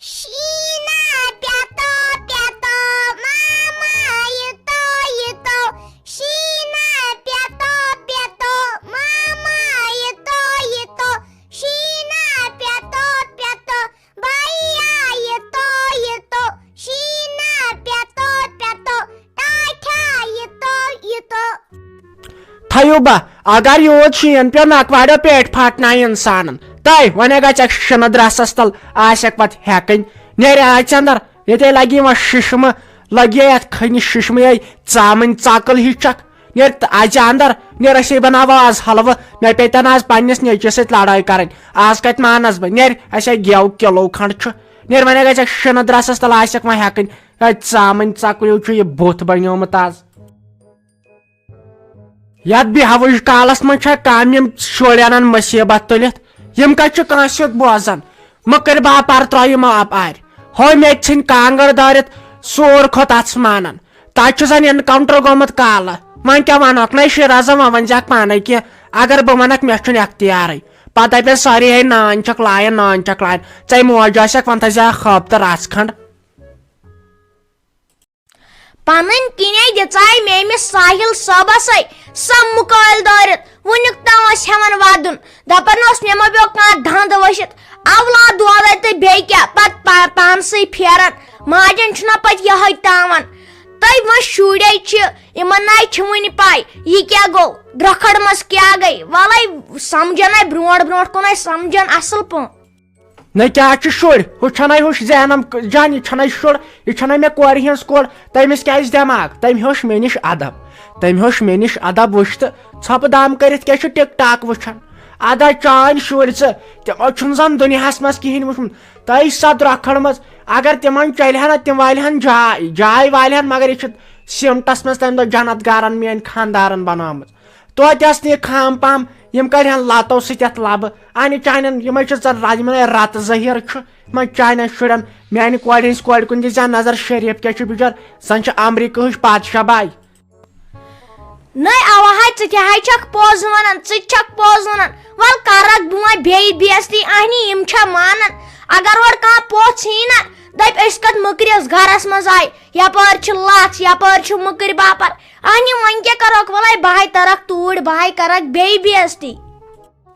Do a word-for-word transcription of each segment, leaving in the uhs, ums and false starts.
شیٖنہ پٮ۪تو پٮ۪تو ماما یِتو یِتو۔ شیٖنہ پٮ۪تو پٮ۪تو ماما یِتو یِتو۔ شیٖنہ پٮ۪تو پٮ۪تو بھیا یِتو یِتو۔ شیٖنہ پٮ۪تو پٮ۪تو ٹاٹھا یِتو یِتو۔ تھٲیِو با، اگر یوٗت شیٖن پیوٚو، نکوارٮ۪و پیٹہِ پھاٹنایہِ اِنسانن۔ تہٕ وۄنۍ گژھِ اَکھ شِنہٕ درٛسس تل آسٮ۪کھ پتہٕ ہٮ۪کٕنۍ۔ نیرِ اَژِ اندر، ییٚتے لگہِ وۄنۍ شِشمہٕ، لگہِ یتھ کھٔنِس شِشمہٕ، یے ژامٕنۍ ژکل ہِش چھکھ۔ نیرِ تہٕ اَژِ اندر، نیرِ أسے بناوو آز حلوٕ۔ مےٚ پیٚیہِ تن آز پننِس نیٚچوِس سۭتۍ لڑٲے کرٕنۍ۔ آز کتہِ مانس بہٕ؟ نیرِ، اسے گٮ۪و کِلو کھنڈ چھُ۔ نیرِ وۄنۍ گژھِ اَکھ شِنہٕ درٛسس تل آسٮ۪کھ وۄنۍ ہٮ۪کٕنۍ۔ ہے، ژامٕنۍ ژکلیو چھُ یہِ بُتھ بنیومُت آز۔ یتھ بیہوٕج کالس منٛز چھا کم یِم شُرۍ انان مصیبت تُلِتھ؟ یِم کتہِ چھِ کٲنٛسہِ ہُنٛد بوزان؟ مٔکٕرۍ باپار ترٲیِو ماپ آرِ۔ ہو مےٚ تہِ ژھٕنۍ کانٛگٕر دٲرِتھ، سوٗر کھوٚت اتھ مانان۔ تتہِ چھُ زن انکاونٹر گوٚمُت کالہٕ۔ وۄنۍ کیٛاہ ونہوکھ؟ نَے شیرازا، وۄنۍ ؤنۍ زیکھ پانے کینٛہہ۔ اگر بہٕ ونکھ، مےٚ چھُنہٕ اختیارٕے۔ پتہٕ دپن سٲری، ہے نان چھکھ لایان، نان چھکھ لایان۔ ژے موج آسٮ۪کھ، وۄنۍ تھٲیزِ ہا خٲب تہٕ رژھ کھنڈ۔ پنٕنۍ کِنے دِژاے مےٚ أمِس ساحل صٲبسے سۄ مُکٲلۍ دٲرِتھ۔ وُنیُک تام ٲسۍ ہٮ۪وان ودُن۔ دپان اوس، مےٚ ما پیوٚو کانٛہہ دند ؤسِتھ۔ اولاد دودے تہٕ بیٚیہِ کیٛاہ، پتہٕ پا-، پانسٕے پھیران۔ ماجن چھُنہ پتہٕ یِہوٚے تاوان۔ تُہۍ وۄنۍ شُرۍ چھِ، یِمن نَے چھِ وُنہِ پَے، یہِ کیٛاہ گوٚو، درٛۄکھڑ منٛز کیٛاہ گٔے۔ وَلَے سمجھن اَے برونٛٹھ برونٛٹھ کُن اَے سمجھن اَصٕل پٲٹھۍ۔ نہ کیٛاہ چھُ شُرۍ؟ ہُہ چھَنَے ہُش زینم ک-، جان، یہِ چھَنَے شُر، یہِ چھَنَے مےٚ کورِ ہِنٛز کوٗر۔ تٔمِس کیٛازِ دٮ۪ماغ؟ تٔمۍ ہیوٚچھ مےٚ نِش ادب۔ تٔمۍ ہیوٚچھ مےٚ نِش ادب۔ وٕچھ تہٕ ژھۄپہٕ دام کٔرِتھ کیٛاہ چھُ ٹِک ٹاک وٕچھان؟ ادا چٲنۍ شُرۍ ژٕ، تِمو چھُنہٕ زن دُنیاہس منٛز کِہیٖنۍ وٕچھمُت۔ تٔے سۄ درٛۄکھڑ منٛز، اگر تِمن چلہِ ہا نہ، تِم والہِ ہن جاے، جاے والہِ ہن، مگر یہِ چھُ سیمٹس منٛز تمہِ دۄہ جنت گارن میٲنۍ خاندارن بنٲومٕژ۔ توتہِ ٲس نہٕ یہِ خام پام، یِم کڑِ ہن لتو سۭتۍ یتھ لبہٕ۔ انہِ چانٮ۪ن یِمے چھِ ژٕ را-، یِمن رتہٕ ظہیر چھُ، یِمن چانٮ۪ن شُرٮ۪ن۔ میانہِ کورِ ہٕنٛزِ کورِ کُن دِژ ہا نظر، شریف کیٛاہ چھُ بِچور، زن چھُ امریکہٕچ پادشاہ باے۔ نٔے اوا ہے، ژٕ تہِ ہے چھکھ پوٚز ونان، ژٕ تہِ چھکھ پوٚز ونان۔ ول کرکھ بہٕ وۄنۍ بیٚیہِ بے عزتی، اہنی یِم چھا مانان؟ اگر اورٕ کانٛہہ پوٚژھ یی نا، دپہِ أسۍ کتھ مٔکرِس گرس منٛز آے، یپٲرۍ چھِ لژھ، یپٲرۍ چھِ مٔکرۍ باپار۔ اہنی وۄنۍ کیٛاہ کرکھ؟ ولے بہٕ ہے ترکھ توٗرۍ، بہٕ ہے کرکھ بیٚیہِ بے عزتی۔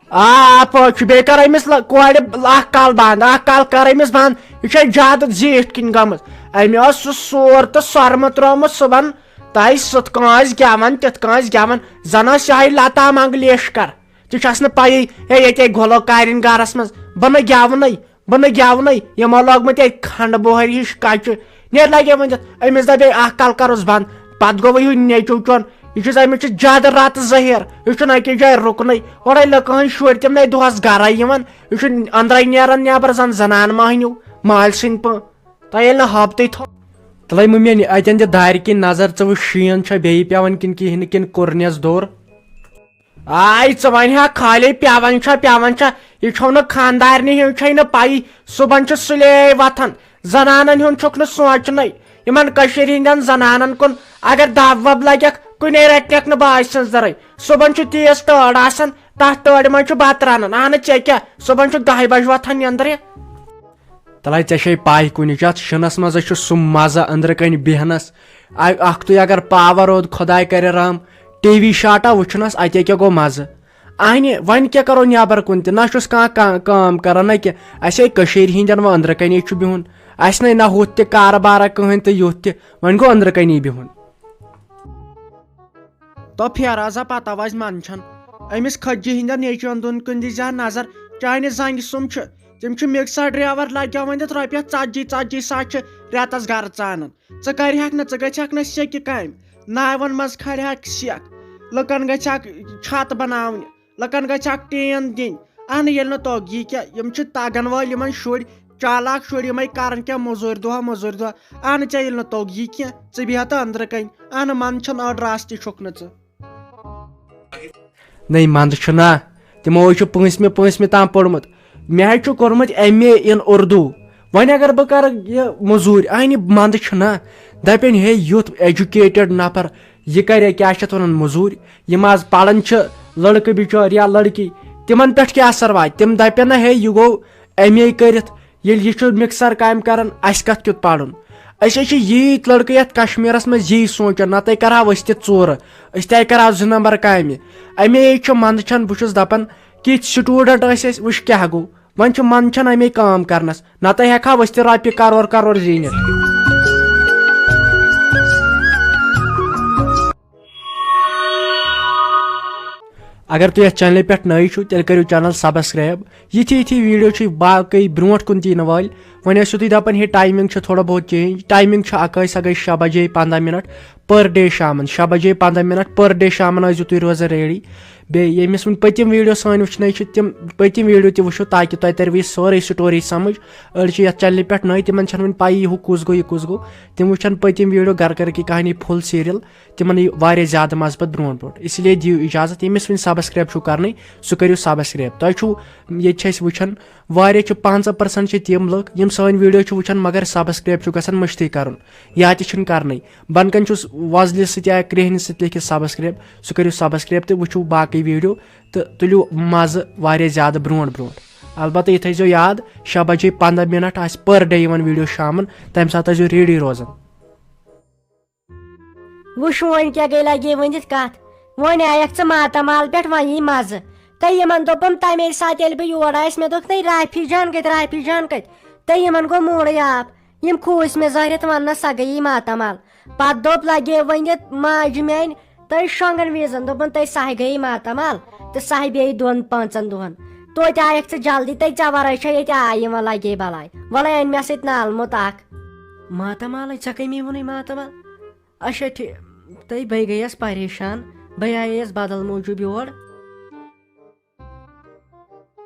آ، آ، پٲٹھۍ چھُ۔ بیٚیہِ کر أمِس ل-، کورِ اکھ کال بنٛد، اکھ کال کر أمِس بنٛد۔ یہِ چھےٚ زیادٕ زیٖٹھ کِنۍ گٔمٕژ۔ أمۍ اوس سُہ سور تہٕ سۄرمہٕ ترٛوومُت صُبحن۔ تۄہہِ سُتھ کٲنٛسہِ گٮ۪وان، تِتھ کٲنٛسہِ گٮ۪وان۔ زن ٲس یِہوٚے لتا منگلیشکر۔ ژےٚ چھَس نہٕ پَیی، ہے، ییٚتے گۄلوکارٮ۪ن گرس منٛز۔ بہٕ نہٕ گٮ۪ونَے، بہٕ نہٕ گٮ۪ونَے۔ یِمو لوگمُت ییٚتہِ کھنٛڈٕ بۄہرِ ہِش کچہِ۔ نیرِ لگے ؤنِتھ، أمِس دَپے اکھ کل کرُس بنٛد۔ پتہٕ گوٚو یِہُے نیٚچو چون۔ یہِ چھُ، أمِس چھُ زیادٕ راتہٕ زہر۔ یہِ چھُنہٕ أکِس جایہِ رُکنٕے۔ اورے لُکہٕ ہٕنٛدۍ شُرۍ، تِم نے دۄہس گرے یِوان۔ یہِ چھُ أنٛدرے نیران نٮ۪بر زن زنان مٔہنیو، مالۍ سٕنٛدۍ پٲٹھۍ۔ تۄہہِ ییٚلہِ نہٕ ہٲبتٕے تھوٚو۔ تلے مٔمی، اتٮ۪ن دِ دارِ کِنۍ نظر، ژٕ وٕچھ شیٖن چھا بیٚیہِ پٮ۪وان کِنہٕ کِہیٖنۍ نہٕ، کِنہٕ کوٚرنس دوٚر۔ آے، ژٕ وَنہِ ہا خالے پٮ۪وان چھا، پٮ۪وان چھا؟ یہِ چھو نہٕ خاندارنہِ ہِنٛز چھے نہٕ پَیی۔ صُبحن چھُ سُلے وۄتھان، زنانن ہُنٛد چھُکھ نہٕ سونٛچنَے۔ یِمن کٔشیٖرِ ہِنٛدٮ۪ن زنانن کُن اگر دَب وَب لَگٮ۪کھ، کُنے رَٹنَکھ نہٕ باجہِ سٕنٛز زَرٕے۔ صُبحن چھُ تیز تۭر آسان، تَتھ تۭرِ منٛز چھُ بَتہٕ رَنان۔ اَہنہٕ ژےٚ کیٛاہ، صُبحن چھُ دَہہِ بَجہِ وۄتھان نیٚنٛدرِ۔ تلے، ژےٚ چھے پَے، کُنہِ چھُ اَتھ شِنَس منٛزے چھُ سُہ مَزٕ أنٛدرٕ کَنہِ بیٚہنَس۔ اَ-، اَکھتُے اگر پاور روٗد، خۄداے کَرِ رحم، ٹی وی شاٹا وٕچھنس، اتے کیٛاہ گوٚو مزٕ؟ اہنہِ، وۄنۍ کیٛاہ کرو نیبر کُن تہِ؟ نہ چھُس کانٛہہ کا-، کٲم کران، نہ کینٛہہ۔ اسے کٔشیٖرِ ہِنٛدٮ۪ن وۄنۍ أنٛدرٕ کنے چھُ بِہُن۔ اسہِ نے نہ ہُتھ تہِ کارٕ بارا کٕہٕنۍ تہٕ یُتھ تہِ۔ وۄنۍ گوٚو أنٛدرٕ کنے بِہُن۔ تو پھیرازا پتہ وزِ منٛدچھن۔ أمِس کھٔجہِ ہِنٛدٮ۪ن نیٚچوٮ۪ن دۄن کُن دِژ ہا نظر۔ چانہِ زنٛگہِ سُم چھُ۔ تِم چھِ مِکسر ڈرایور لگاوان دِتھ رۄپیس ژتجی، ژتجی ساس چھِ رٮ۪تس گرٕ ژانان۔ ژٕ کرِہکھ نہٕ، ژٕ گژھکھ نہٕ سیٚکہِ کامہِ۔ ناوَن منٛز کھالہِ ہا سیٚکھ، لُکَن گژھِ ہا چھت بناونہِ، لُکَن گژھِ ہا ٹین دِنۍ۔ اہنہٕ، ییٚلہِ نہٕ توٚگ یی کینٛہہ، یِم چھِ تَگَن وٲلۍ، یِمَن شُرۍ، چالاک شُرۍ، یِمَے کَرَن کینٛہہ مٔزوٗرۍ دۄہ، مٔزوٗرۍ دۄہ۔ اہنہٕ، ژےٚ ییٚلہِ نہٕ توٚگ یی کینٛہہ، ژٕ بیٚہہ تہٕ أنٛدرٕ کَنۍ۔ اہنہٕ، منٛدٕ چھُنہٕ أڑ راستی چھُکھ نہٕ ژٕ۔ نٔے منٛدٕ چھُنہ، تِمو حظ چھُ پٲنٛژمہِ، پٲنٛژمہِ تام پوٚرمُت۔ مےٚ حظ چھُ کوٚرمُت ایم اے اِن اُردو۔ وۄنۍ اگر بہٕ کرٕ یہِ مٔزوٗرۍ، اہنہِ منٛدٕ چھُنہ، دَپن ہے یُتھ ایجوکیٹڈ نفر، یہِ کرِ کیٛاہ چھِ اتھ ونان مٔزوٗرۍ؟ یِم آز پران چھِ لڑکہٕ بِچٲرۍ یا لڑکی، تِمن پٮ۪ٹھ کیٛاہ اثر واتہِ؟ تِم دَپن نہ ہے یہِ گوٚو ایم اے کٔرِتھ، ییٚلہِ یہِ چھُ مِکسر کامہِ کران، اسہِ کتھ کیُتھ پرُن؟ أسۍ حظ چھِ ییٖتۍ لڑکہٕ یتھ کشمیرس منٛز یی سونچان، نتہٕ کرہاو أسۍ تہِ ژوٗرٕ، أسۍ تہِ کرہاو زٕ نمبر کامہِ۔ امے چھُ منٛدچھان، بہٕ چھُس دپان، کِتھۍ student ٲسۍ أسۍ، وٕچھ کیٛاہ گوٚو۔ وۄنۍ چھُ منٛدچھان امے کٲم کرنس، نتہٕ ہٮ۪کہاو أسۍ تہِ رۄپیہِ کرور کرور زیٖنِتھ۔ اگر تُہۍ یتھ چینلہِ پٮ۪ٹھ نٔوۍ چھِو، تیٚلہِ کٔرِو channel subscribe۔ یِتھی یِتھی video چھِ باقٕے برونٛٹھ کُن تہِ یِنہٕ وٲلۍ۔ وۄنۍ ٲسِو تُہۍ دپان، ہے، timing چھِ تھوڑا بہت change۔ Timing چھِ اکٲے سۄ گٔے شےٚ بجے پنٛداہ منٹ per day شامن، شےٚ بجے پنٛداہ منٹ per day شامن ٲسۍزیو تُہۍ روزان ready۔ بیٚیہِ ییٚمِس وۄنۍ پٔتِم video سٲنۍ وٕچھنَے چھِ، تِم پٔتِم video تہِ وٕچھِو، تاکہِ تۄہہِ تَروٕ یہِ سٲرٕے story سمجھ۔ أڑۍ چھِ یَتھ چینلہِ پٮ۪ٹھ نٔوۍ، تِمَن چھَنہٕ وٕنہِ پَیی ہُہ کُس گوٚو، یہِ کُس گوٚو۔ تِم وٕچھَن پٔتِم video گَر گَر کی کہانی full serial، تِمَن یی واریاہ زیادٕ مَزٕ پَتہٕ برونٛٹھ برونٛٹھ۔ اسی لیے دِیِو اِجازت، ییٚمِس وۄنۍ subscribe چھُو کَرنٕے، سُہ کٔرِو subscribe۔ تۄہہِ چھُو، ییٚتہِ چھِ أسۍ وٕچھان، واریاہ چھِ، پنٛژاہ percent چھِ تِم لُکھ، یِم سٲنۍ video چھِ وٕچھان، مگر subscribe چھُ گژھان مٔشتٕے کَرُن، یا تہِ چھُنہٕ کَرنٕے۔ بۄنہٕ کَنہِ چھُس وۄزلہِ سۭتۍ یا کرٛیٚہنہِ سۭتۍ لیکھِتھ subscribe، سُہ کٔرِو subscribe تہٕ وٕچھِو باقٕے video تہٕ تُلِو مَزٕ واریاہ زیادٕ برونٛٹھ برونٛٹھ۔ البتہ یہِ تھٲیزیو یاد، شےٚ بجے پنٛداہ منٹ آسہِ per day یِوان video شامَن، تَمہِ ساتہٕ ٲسۍزیو ready روزان۔ وٕچھ وۄنۍ کیٛاہ گٔے، لگے ؤنِتھ کتھ۔ وۄنۍ آیکھ ژٕ ماتامال پٮ۪ٹھ، وۄنۍ یی مزٕ۔ تہٕ یِمن دوٚپُم تمے ساتہٕ، ییٚلہِ بہٕ یور آیس، مےٚ دوٚپُکھ، "نَے، رافی جان کتہِ، رافی جان کتہِ؟" تہٕ یِمن گوٚو موٗڈٕے آف۔ یِم کھوٗژۍ مےٚ ظٲہرِتھ وننس، سۄ گٔیی ماتامال۔ پتہٕ دوٚپ، لگے ؤنِتھ ماجہِ میانہِ، تہٕ شۄنٛگن وِزن دوٚپُن، "تہٕ سۄ ہے گٔیی ماتامال، تہٕ سۄ ہے بیٚیہِ دۄن پانٛژن دۄہن۔ توتہِ آیکھ ژٕ جلدی، تہٕ ژےٚ ورٲے چھےٚ ییٚتہِ آے یِوان، لگے بلاے۔ وۄلے أنۍ مےٚ سۭتۍ نالمُت اکھ۔" ماتامالٕے؟ ژےٚ کٔمی ووٚنُے ماتامال؟ اچھا، ٹھیٖک۔ تہٕ بہٕ گٔیَس پریشان، بہٕ آیس بدل موٗجوٗب یور۔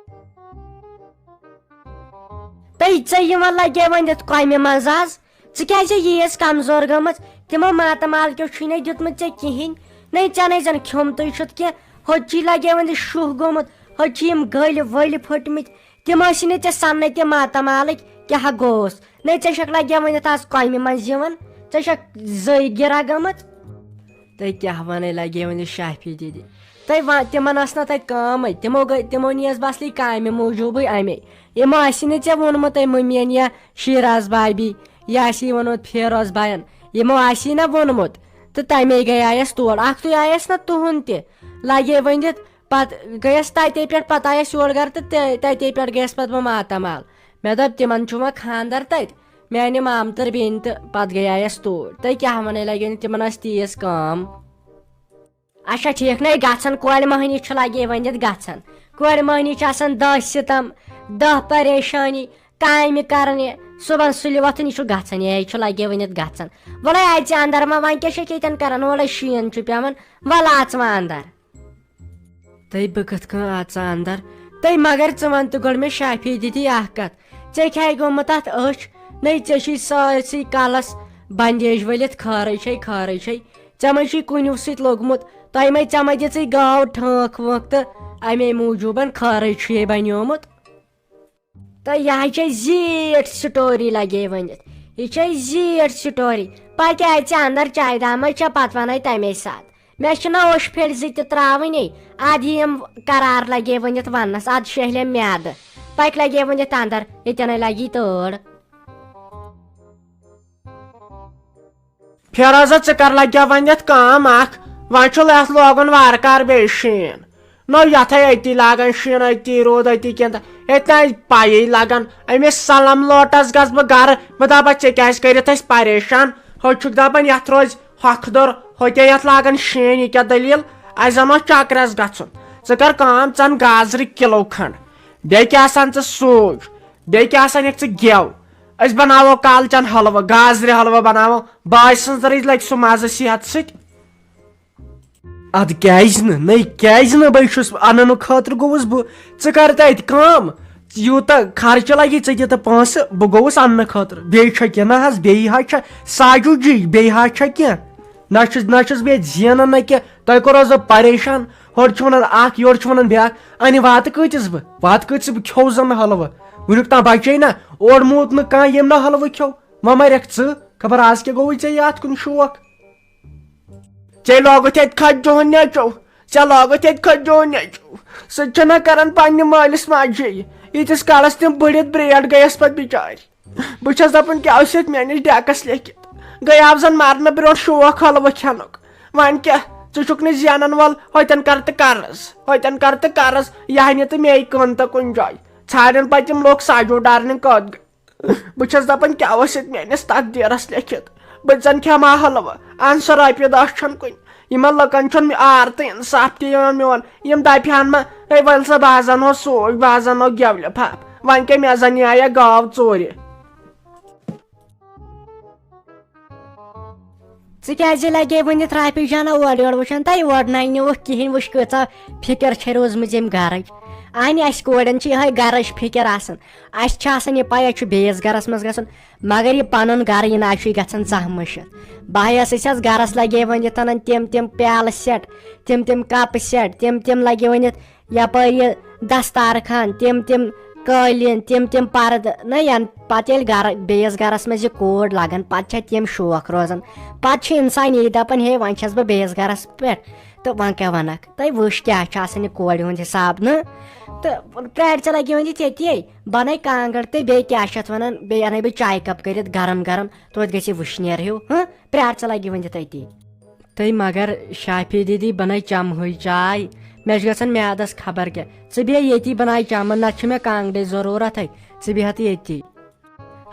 تہٕ ژےٚ یِوان لگے ؤنِتھ کۄمہِ منٛز آز؟ ژٕ کیٛازِ ییٖژ کمزور گٔمٕژ؟ تِمو ماتامال کیو چھُے نَے دیُتمُت ژےٚ کِہیٖنۍ۔ نَے ژےٚ نَے زَن کھیوٚمتُے چھُتھ کینٛہہ۔ ہوٚتہِ چھُے لگے ؤنِتھ شُہ گوٚمُت، ہوٚتہِ چھِ یِم گٔلۍ ؤلۍ پھٔٹمٕتۍ۔ تِم ٲسی نہٕ ژےٚ سننٕے تہِ ماتامالٕکۍ کیٛاہ گوٚوس۔ نَے ژےٚ چھَکھ لگے ؤنِتھ آز کۄمہِ منٛز یِوان، ژےٚ چھَکھ زٔے گِرا گٔمٕژ۔ تہٕ کیٛاہ وَنَے لگے وۄنۍ یہِ شافی دیدی۔ تہٕ وۄنۍ تِمن ٲس نہ تَتہِ کٲمٕے، تِمو گٔے، تِمو نِیَس بہٕ اَصلی کامہِ موٗجوٗبٕے اَمے۔ یِمو آسی نہٕ ژےٚ ووٚنمُت، أمۍ مٔمِین یا شیراز بابی، یا آسی ووٚنمُت فیروز بایَن، یِمو آسی نہ ووٚنمُت۔ تہٕ تَمے گٔے آیَس تور، اَکھتُے آیَس نہ تُہُنٛد تہِ۔ لگے ؤنِتھ پَتہٕ گٔیَس تَتے پٮ۪ٹھ، پَتہٕ آیَس یور گرٕ تہٕ تَ-، تَتے پٮ۪ٹھ گٔیَس پَتہٕ بہٕ ماتامال۔ مےٚ دوٚپ، تِمن چھُ وۄنۍ خانٛدر تَتہِ۔ میانہِ مامتٕر بیٚنہِ تہٕ پتہٕ گٔیایس توٗرۍ۔ تہٕ کیٛاہ ونے لگیو نہٕ تِمن ٲس تیٖژ کٲم۔ اچھا ٹھیٖک، نے گژھن کورِ مٔہنی چھُ لگے ؤنِتھ گژھن۔ کورِ مٔہنی چھِ آسان دہ ستم، دہ پریشٲنی، کامہِ کرنہِ، صُبحن سُلہِ وۄتھُن، یہِ چھُ گژھان، یہِ چھُ لگے ؤنِتھ گژھان۔ وَلے اَژِ اندر ما، وۄنۍ کیٛاہ چھَکھ ییٚتٮ۪ن کران؟ وَلے شیٖن چھُ پٮ۪وان، وَلہٕ اژٕ وۄنۍ اندر۔ تہٕ بہٕ کِتھ کٔنۍ اژٕ اندر؟ تہٕ مگر ژٕ وَن تہٕ گۄڈٕ مےٚ شافی دیدی اکھ کتھ، ژےٚ کیٛاہ گوٚمُت اتھ أچھ؟ نے ژےٚ چھُے سٲرسٕے کلس بندیج ؤلِتھ، خٲرٕے چھے، خٲرٕے چھے۔ ژےٚ ما چھُے کُنیُو سۭتۍ لوٚگمُت؟ تۄہہِ ما، ژےٚ ما دِژٕے گاو ٹھٲنٛکھ وٲنٛکھ تہٕ امے موٗجوٗبن خٲرٕے چھُ یے بنیومُت؟ تہٕ یہِ حظ چھےٚ زیٖٹھ story لگے ؤنِتھ۔ یہِ چھےٚ زیٖٹھ story۔ پکہِ اژِ اندر، چایہِ دامے چھےٚ، پتہٕ ونے تمے ساتہٕ۔ مےٚ چھِنہٕ اوٚش پھِرِ زٕ تہِ ترٛاوٕنی، اَدٕ یِم قرار لگے ؤنِتھ وننس، اَدٕ شیہلے میادٕ۔ پکہِ لگے ؤنِتھ اندر، ییٚتٮ۪نے لگی تٲر۔ فیروزہ، ژٕ کر لگیا وۄنۍ یتھ کٲم اکھ؟ وۄنۍ چھُ یتھ لوگُن وارٕ کار بیٚیہِ شیٖن۔ نو یتھے أتی لاگان شیٖن، أتی روٗد، أتی کینٛہہ تہٕ ییٚتہِ نہ آسہِ پَیی لگان۔ أمِس سلم لوٹس گژھٕ بہٕ گرٕ، بہٕ دپس، ژےٚ کیٛازِ کٔرِتھ أسۍ پریشان؟ ہُہ چھُکھ دپان یتھ روزِ ہۄکھٕ دوٚر، ہوٚتے یتھ لاگان شیٖن، یہِ کیٛاہ دٔلیٖل؟ اسہِ زن اوس چکرس گژھُن، ژٕ کر کٲم، ژٕ ان گازرِ کِلو کھنڈ، بیٚیہِ کیٛاہ سان ژٕ سوٗج، بیٚیہِ کیٛاہ سان یکھ ژٕ گٮ۪و، أسۍ بناوو کالچن حلوٕ، گازرِ حلوٕ بناوو، باجہِ سٕنٛز دٔرٕے لگہِ سُہ مزٕ صحت سۭتۍ۔ ادٕ کیٛازِ نہٕ؟ نَے کیٛازِ نہٕ؟ بے چھُس اننہٕ خٲطرٕ گوٚوُس بہٕ۔ ژٕ کر تتہِ کٲم، یوٗتاہ خرچہٕ لگی، ژٕ دِ تہٕ پونٛسہٕ، بہٕ گوٚوُس اننہٕ خٲطرٕ۔ بیٚیہِ چھا کینٛہہ؟ نہ حظ، بیٚیہِ حظ چھا ساجو جی، بیٚیہِ حظ چھا کینٛہہ؟ نہ چھُس، نہ چھُس بہٕ ییٚتہِ زینان نہ کینٛہہ۔ تۄہہِ کوٚروس بہٕ پریشان، ہورٕ چھُ ونان اکھ، یورٕ چھُ ونان بیٛاکھ۔ انہِ واتہٕ کۭتِس بہٕ؟ واتہٕ کۭتِس بہٕ؟ کھیوٚو زن نہٕ حلوٕ۔ وُنیُک تام بچے نہ، اورٕ موٗد نہٕ کانٛہہ، ییٚمۍ نہٕ حلوٕ کھیوٚو۔ وۄنۍ مرکھ ژٕ، خبر از کیٛاہ گوٚوُے ژےٚ یہِ اتھ کُن شوق؟ ژےٚ لوگُتھ ییٚتہِ کھجہِ جوہن نیٚچو، ژےٚ لوگُتھ ییٚتہِ کھجہِ جوہن نیٚچو۔ سُہ تہِ چھُنہ کران پننہِ مٲلِس ماجہِ۔ ییٖتِس کالس تِم بٔڑِتھ برٛیڈ گٔیَس پتہٕ بِچارِ۔ بہٕ چھَس دَپان، کیٛاہ اوس یَتھ میٛٲنِس ڈٮ۪کَس لیٚکھِتھ؟ گٔے آو زَن مَرنہٕ برٛونٛٹھ شوق حلوٕ کھٮ۪نُک۔ وۄنۍ کیٛاہ، ژٕ چھُکھ نہٕ زینَن وول، ہوتٮ۪ن کَر تہٕ قرض، ہوتٮ۪ن کَر تہٕ قرض، یہِ ہا نہِ تہٕ مے کٕن تہٕ کُنہِ جایہِ۔ ژھانٛڈن پَتہٕ تِم لوٗکھ ساجو ڈارنِنٛگ کَتھ گٔے۔ بہٕ چھَس دَپان، کیٛاہ اوس یَتھ میٛٲنِس تقدیٖرَس لیٚکھِتھ؟ بہٕ زَن کھٮ۪مہٕ ہا حلوٕ، اَن سا رۄپیہِ دَہ چھَنہٕ کُنہِ۔ یِمن لُکن چھُنہٕ مےٚ عار تہٕ انصاف تہِ یِوان میون۔ یِم دپہِ ہن مہ، "ہے، وَلہٕ سا، بہٕ ہا زن اوس سوٗج، بہٕ ہا زن اوس گٮ۪ولہِ پھپھ۔" وۄنۍ کیٛاہ، مےٚ زن یہِ آیا گاو ژوٗرِ۔ ژٕ کیٛازِ لگے وٕنہِ ترٛاپہِ جانہ اورٕ یورٕ وٕچھان؟ تۄہہِ اورٕ نَے نِوُکھ کِہیٖنۍ، وٕچھ کۭژاہ فِکر چھےٚ روٗزمٕژ ییٚمہِ گرٕچ۔ اَنہِ اَسہِ کورٮ۪ن چھِ یِہوٚے گرٕچ فِکر آسان۔ اَسہِ چھِ آسان یہِ پَے، اَسہِ چھُ بیٚیِس گرس منٛز گژھُن۔ مگر یہِ پنُن گرٕ، یہِ نہ چھُ گژھان زانٛہہ مٔشِتھ۔ بہٕ ہا ٲسٕس یَتھ گرس لگے ؤنِتھ اَنان تِم تِم پیالہٕ سیٹ، تِم تِم کپ سیٹ، تِم تِم لگے ؤنِتھ یپٲرۍ یہِ دستارخان، تِم تِم قٲلیٖن، تِم تِم پردٕ۔ نہ، ین پتہٕ ییٚلہِ گرٕ، بیٚیِس گرس منٛز یہِ کوٗر لگان، پتہٕ چھےٚ تِم شوق روزان۔ پتہٕ چھُ انسان یی دپان، "ہے، وۄنۍ چھَس بہٕ بیٚیِس گرس پٮ۪ٹھ، تہٕ وۄنۍ کیٛاہ ونکھ؟" تہٕ وٕچھ، کیٛاہ چھُ آسان یہِ کورِ ہُنٛد حساب، نہ؟ تہٕ پرٛارِ ژٕ لگے ؤنِتھ ییٚتی، بنَے کانٛگٕر تہٕ بیٚیہِ کیٛاہ چھِ اَتھ وَنان، بیٚیہِ اَنَے بہٕ چایہِ کَپ کٔرِتھ گرم گرم، توتہِ گژھِ وٕشنیر ہیوٗ۔ ہہ، پرٛار ژٕ لگہِ وۄنۍ تٔتی۔ تہٕ مگر شافی دیدی، بنَے چَمہٕے چاے، مےٚ چھُ گژھان میادس خبر کیٛاہ۔ ژٕ بیٚہہ ییٚتی، بناے چَمہٕ، نَتہٕ چھِ مےٚ کانٛگڑٕچ ضروٗرتھٕے، ژٕ بیٚہہ تہٕ ییٚتی۔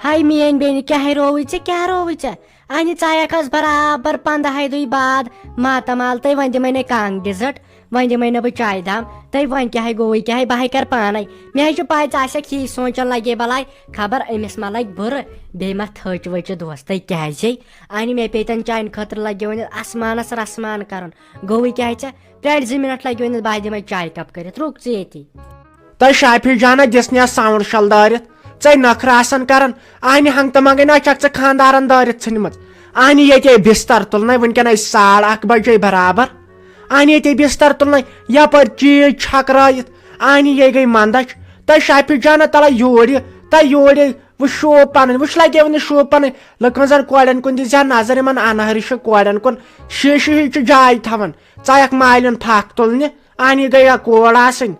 ہاے میٲنۍ بیٚنہِ، کیٛاہ رووُے ژےٚ، کیٛاہ رووُے ژےٚ؟ اَنہِ ژایَکھ آز برابر پنٛدہاے دُہۍ بعد ماتامال، تہٕ وۄنۍ دِمَے نے کانٛگڑِ زٔٹ، وۄنۍ دِمَے نہٕ بہٕ چایہِ دام۔ تہٕ وۄنۍ کیٛاہ گوٚوُے، کیٛاہ بہٕ ہاے کَرٕ پانَے؟ مےٚ حظ چھُ پَے، ژٕ آسَکھ یی سونٛچان، لگے بلاے خبر أمِس ما لگہِ بُرٕ، بیٚیہِ ما تھٔچ ؤچ دوستَے کیٛازے؟ اَنہِ مےٚ پیٚتَن چانہِ خٲطرٕ لگہِ وۄنۍ آسمانَس رسمان کَرُن۔ گوٚوُے کیٛاہ ژےٚ؟ پرٛارِ زٕ منٹ، لگہِ وۄنۍ بہٕ دِمَے چایہِ کپ کٔرِتھ، رُک ژٕ ییٚتی۔ تۄہہِ شافی جانہ دِژ نہ ساوُنٛڈ شل دٲرِتھ، ژے نخرٕ آسان کران۔ اہنہِ ہنگ تہٕ منگے نہ چھکھ ژٕ خاندارن دٲرِتھ ژھٕنمٕژ۔ اہنہِ ییٚتے بستر تُلنَے، وٕنکیٚن آیہِ ساڑ اکھ بجے برابر۔ اہنہِ ییٚتے بستر تُلنَے، یپٲرۍ چیٖز چھکرٲیِتھ۔ اہنہِ یے گٔے مندچھ۔ تۄہہِ شافی جانہ تلے یوٗرۍ، تۄہہِ یوٗرۍ وۄنۍ شوٗب پنٕنۍ، وٕچھ لگے وۄنۍ شوٗب پنٕنۍ۔ لُکن زن کورٮ۪ن کُن دِژ ہا نظر، یِمن انہرِ چھِ کورٮ۪ن کُن شیٖشہٕ ہِش چھِ جاے تھاوان۔ ژایکھ مالٮ۪ن پھکھ تُلنہِ، اہنہِ گٔیا کول آسٕنۍ۔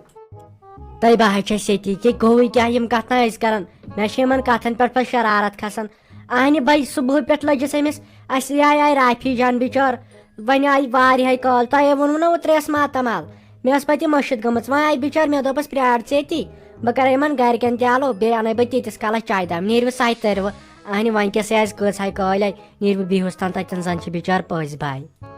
تۄہہِ بہٕ ہا چھَس ییٚتی کہِ گوٚوٕے کیٛاہ یِم کَتھٕ ٲسۍ کَران؟ مےٚ چھِ یِمَن کَتھَن پٮ۪ٹھ پَتہٕ شرارت کھَسان۔ اَہنہِ بَے صُبحہٕ پٮ۪ٹھ لٔجِس أمِس، اَسہِ آے آے رافی جان بِچار، وۄنۍ آے واریاہَے کال۔ تۄہہِ ووٚنوُ نہ اوترٕ یَس ماتامال، مےٚ ٲس پَتہٕ یہِ مٔشِتھ گٔمٕژ۔ وۄنۍ آے بِچار، مےٚ دوٚپَس پرٛار ژٕ ییٚتی، بہٕ کَرٕ یِمَن گَرِکٮ۪ن تہِ آلو، بیٚیہِ اَنَے بہٕ تیٖتِس کالَس چایہِ دام، نیٖرِو سَے تٔرِوٕ۔ اَہنہِ وۄنۍ کیٛاہ سا آسہِ، کٔژ ہَے کٲلۍ آے، نیٖرِو بِہِوُس تام تَتٮ۪ن، زَن چھِ بِچار پٔزۍ بَے۔